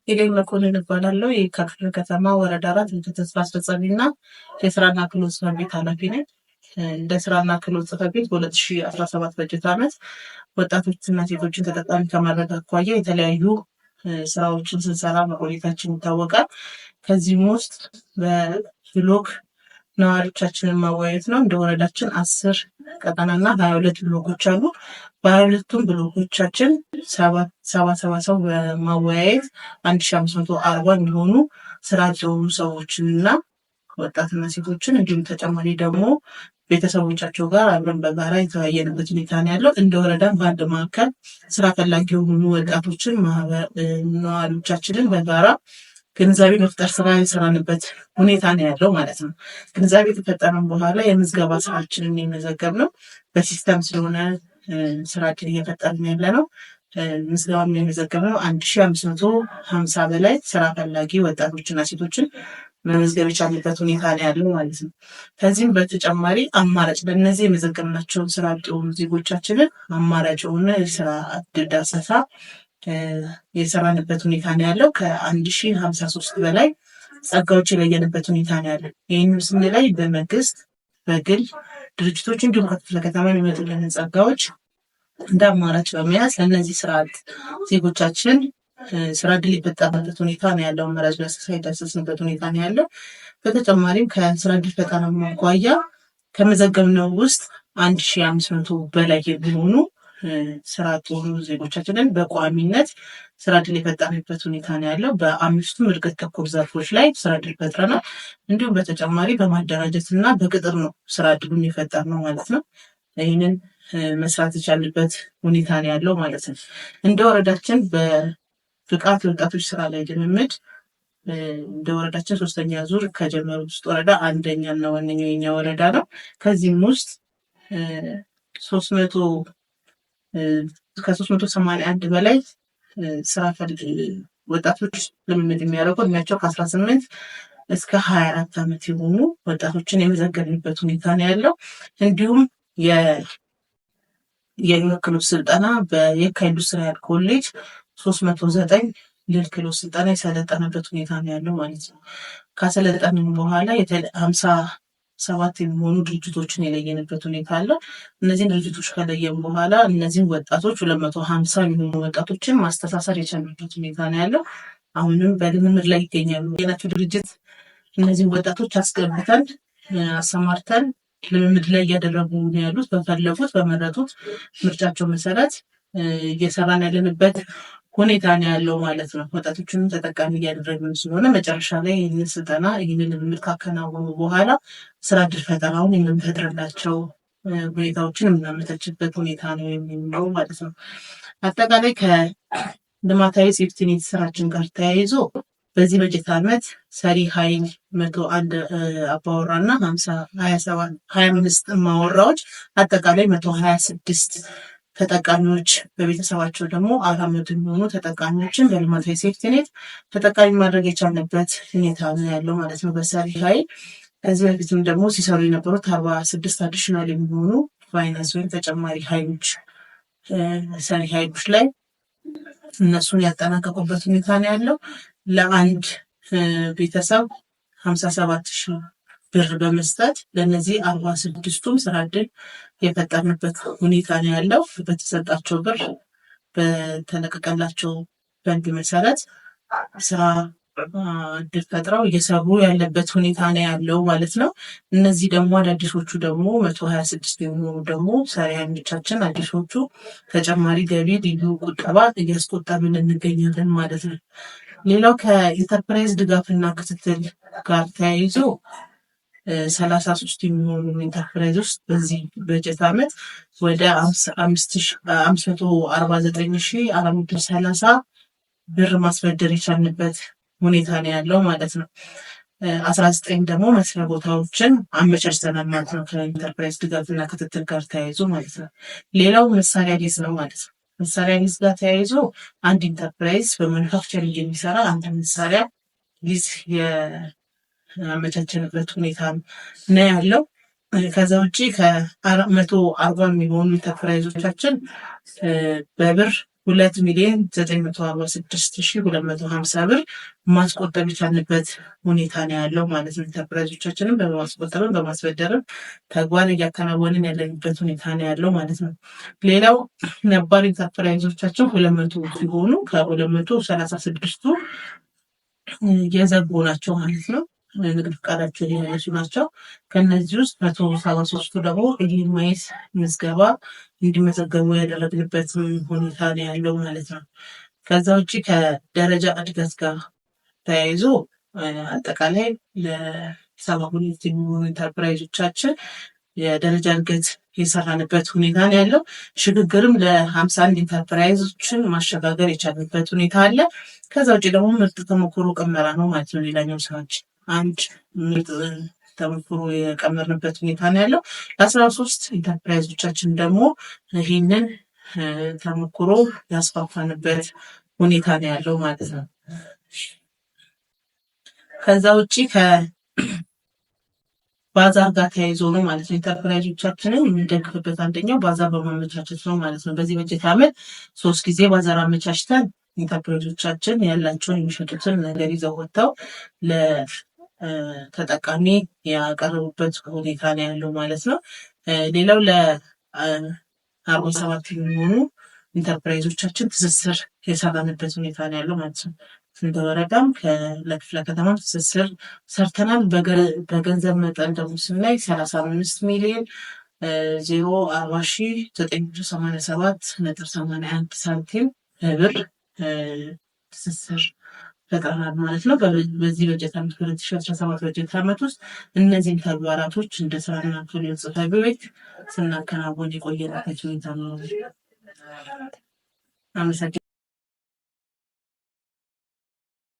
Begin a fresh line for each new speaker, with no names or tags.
ሄለን መኮንን እባላለሁ። የየካ ክፍለ ከተማ ወረዳ 4 ምክትል ስራ አስፈጻሚ እና የስራና ክህሎት ጽሕፈት ቤት ኃላፊ ነኝ። እንደ ስራና ክህሎት ጽሕፈት ቤት በ2017 በጀት ዓመት ወጣቶችና ሴቶችን ተጠቃሚ ከማድረግ አኳያ የተለያዩ ስራዎችን ስንሰራ መቆየታችን ይታወቃል። ከዚህም ውስጥ በብሎክ ነዋሪዎቻችንን ማወያየት ነው። እንደ ወረዳችን 10 ቀጠናና 22 ብሎኮች አሉ። በ22ቱም ብሎኮቻችን ሰባ ሰባ ሰው በማወያየት 1540 የሚሆኑ ስራ አጥ የሆኑ ሰዎችንና ወጣትና ሴቶችን እንዲሁም ተጨማሪ ደግሞ ቤተሰቦቻቸው ጋር አብረን በጋራ የተወያየንበት ሁኔታ ነው ያለው። እንደ ወረዳም በአንድ ማዕከል ስራ ፈላጊ የሆኑ ወጣቶችን ነዋሪዎቻችንን በጋራ ግንዛቤ መፍጠር ስራ የሰራንበት ሁኔታ ነው ያለው ማለት ነው። ግንዛቤ ከፈጠረን በኋላ የምዝገባ ስራችንን የመዘገብ ነው። በ system ስለሆነ ስራችን እየፈጠርን ያለ ነው። ምዝገባ የመዘገብ ነው 1550 በላይ ስራ ፈላጊ ወጣቶችና ሴቶችን መመዝገብ የቻልንበት ሁኔታ ነው ያለው ማለት ነው። ከዚህም በተጨማሪ አማራጭ ለእነዚህ የመዘገብናቸውን ስራ አጥ የሆኑ ዜጎቻችንን አማራጭ የሆነ የስራ እድል ዳሰሳ የሰራንበት ሁኔታ ነው ያለው። ከ1053 በላይ ጸጋዎች የለየንበት ሁኔታ ነው ያለው። ይህንም ስንለይ በመንግስት፣ በግል ድርጅቶች እንዲሁም ከክፍለ ከተማ የሚመጡልንን ጸጋዎች እንደ አማራጭ በመያዝ ለእነዚህ ስራ አጥ ዜጎቻችን ስራ እድል የፈጠርንበት ሁኔታ ነው ያለው። አማራጭ ዳሰሳ የዳሰስንበት ሁኔታ ነው ያለው። በተጨማሪም ከስራ እድል ፈጠራ አኳያ ከመዘገብነው ውስጥ 1500 በላይ የሚሆኑ ስራ አጥ የሆኑ ዜጎቻችንን በቋሚነት ስራ እድል የፈጠርንበት ሁኔታ ነው ያለው። በአምስቱም እድገት ተኮር ዘርፎች ላይ ስራ እድል ፈጥረናል። እንዲሁም በተጨማሪ በማደራጀት እና በቅጥር ነው ስራ እድሉን የፈጠርነው ማለት ነው። ይህንን መስራት የቻልንበት ሁኔታ ነው ያለው ማለት ነው። እንደ ወረዳችን በብቃት የወጣቶች ስራ ላይ ልምምድ እንደ ወረዳችን ሶስተኛ ዙር ከጀመሩት ውስጥ ወረዳ አንደኛ እና ዋነኛው የኛ ወረዳ ነው። ከዚህም ውስጥ ከ381 በላይ ስራ ወጣቶች ልምምድ የሚያደርጉ እድሜያቸው ከ18 እስከ 24 ዓመት የሆኑ ወጣቶችን የመዘገብንበት ሁኔታ ነው ያለው። እንዲሁም የህይወት ክህሎት ስልጠና በየካ ኢንዱስትሪያል ኮሌጅ 309 ልል ክህሎት ስልጠና የሰለጠነበት ሁኔታ ነው ያለው ማለት ነው። ካሰለጠንን በኋላ 57 የሚሆኑ ድርጅቶችን የለየንበት ሁኔታ አለ። እነዚህን ድርጅቶች ከለየን በኋላ እነዚህን ወጣቶች 250 የሚሆኑ ወጣቶችን ማስተሳሰር የቻልንበት ሁኔታ ነው ያለው። አሁንም በልምምድ ላይ ይገኛሉ። የናቸው ድርጅት እነዚህን ወጣቶች አስገብተን አሰማርተን ልምምድ ላይ እያደረጉ ነው ያሉት። በፈለጉት በመረጡት ምርጫቸው መሰረት እየሰራን ያለንበት ሁኔታ ነው ያለው ማለት ነው። ወጣቶችንም ተጠቃሚ እያደረግን ስለሆነ መጨረሻ ላይ ይህንን ስልጠና ይህንን ልምምድ ካከናወኑ በኋላ ስራ እድል ፈጠራውን የምንፈጥርላቸው ሁኔታዎችን የምናመቻችበት ሁኔታ ነው የሚኖረው ማለት ነው። አጠቃላይ ከልማታዊ ሴፍቲኔት ስራችን ጋር ተያይዞ በዚህ በጀት ዓመት ሰሪ ኃይል 101 አባወራ እና 25 እማወራዎች አጠቃላይ 126 ተጠቃሚዎች በቤተሰባቸው ደግሞ 400 የሚሆኑ ተጠቃሚዎችን በልማታዊ ሴፍቲኔት ተጠቃሚ ማድረግ የቻልንበት ሁኔታ ነው ያለው ማለት ነው። በሰሪ ኃይል ከዚህ በፊትም ደግሞ ሲሰሩ የነበሩት 46 additional የሚሆኑ ፋይናንስ ወይም ተጨማሪ ኃይሎች ሰሪ ኃይሎች ላይ እነሱን ያጠናቀቁበት ሁኔታ ነው ያለው። ለአንድ ቤተሰብ 57,000 ብር በመስጠት ለእነዚህ 46ቱም ስራ እድል የፈጠርንበት ሁኔታ ነው ያለው። በተሰጣቸው ብር በተለቀቀላቸው ፈንድ መሰረት ስራ እድል ፈጥረው እየሰሩ ያለበት ሁኔታ ነው ያለው ማለት ነው። እነዚህ ደግሞ አዳዲሶቹ ደግሞ 126 የሚሆኑ ደግሞ ሰሪ ኃይሎቻችን አዲሶቹ ተጨማሪ ገቢ ልዩ ቁጠባ እያስቆጠብን እንገኛለን ማለት ነው። ሌላው ከኢንተርፕራይዝ ድጋፍና ክትትል ጋር ተያይዞ 33 የሚሆኑ ኢንተርፕራይዝ ውስጥ በዚህ በጀት ዓመት ወደ 549,430 ብር ማስበደር የቻልንበት ሁኔታ ነው ያለው ማለት ነው። 19 ደግሞ መስሪያ ቦታዎችን አመቻችተናል ማለት ነው፣ ከኢንተርፕራይዝ ድጋፍና ክትትል ጋር ተያይዞ ማለት ነው። ሌላው መሳሪያ ሊዝ ነው ማለት ነው። መሳሪያ ሊዝ ጋር ተያይዞ አንድ ኢንተርፕራይዝ በ manufacturing የሚሰራ አንድ መሳሪያ ሊዝ ያመቻቸንበት ሁኔታ ነው ያለው። ከዛ ውጭ ከ140 የሚሆኑ ኢንተርፕራይዞቻችን በብር 2,946,250 ብር ማስቆጠብ የቻልንበት ሁኔታ ነው ያለው ማለት ነው። ኢንተርፕራይዞቻችንን በማስቆጠብም በማስበደርም ተግባር እያከናወንን ያለንበት ሁኔታ ነው ያለው ማለት ነው። ሌላው ነባር ኢንተርፕራይዞቻችን 200 ሲሆኑ ከ236ቱ የዘጉ ናቸው ማለት ነው። ንግድ ፈቃዳቸውን የመለሱ ናቸው። ከእነዚህ ውስጥ 173ቱ ደግሞ EMIS ምዝገባ እንዲመዘገቡ ያደረግንበት ሁኔታ ነው ያለው ማለት ነው። ከዛ ውጭ ከደረጃ እድገት ጋር ተያይዞ አጠቃላይ ለ72 የሚሆኑ ኢንተርፕራይዞቻችን የደረጃ እድገት የሰራንበት ሁኔታ ነው ያለው። ሽግግርም ለ51 ኢንተርፕራይዞችን ማሸጋገር የቻልንበት ሁኔታ አለ። ከዛ ውጭ ደግሞ ምርጥ ተሞክሮ ቅመራ ነው ማለት ነው። ሌላኛው ስራችን አንድ ምርጥ ተሞክሮ የቀመርንበት ሁኔታ ነው ያለው። ለ13 ኢንተርፕራይዞቻችን ደግሞ ይህንን ተሞክሮ ያስፋፋንበት ሁኔታ ነው ያለው ማለት ነው። ከዛ ውጭ ከባዛር ጋር ተያይዞ ነው ማለት ነው። ኢንተርፕራይዞቻችንን የምንደግፍበት አንደኛው ባዛር በማመቻቸት ነው ማለት ነው። በዚህ በጀት ዓመት 3 ጊዜ ባዛር አመቻችተን ኢንተርፕራይዞቻችን ያላቸውን የሚሸጡትን ነገር ይዘው ወጥተው ለተጠቃሚ ያቀረቡበት ሁኔታ ነው ያለው ማለት ነው። ሌላው ለ47 የሚሆኑ ኢንተርፕራይዞቻችን ትስስር የሰራንበት ሁኔታ ነው ያለው ማለት ነው። እንደ ወረዳም ለክፍለ ከተማም ትስስር ሰርተናል። በገንዘብ መጠን ደግሞ ስናይ 35,040,987.81 ሳንቲም ብር ትስስር ፈጥረናል ማለት ነው። በዚህ በጀት ዓመት 2017 በጀት ዓመት ውስጥ እነዚህን ተግባራቶች እንደ ስራና ክህሎት ጽሕፈት ቤት ስናከናወን የቆየንበት ሁኔታ ነው። አመሰግናለሁ።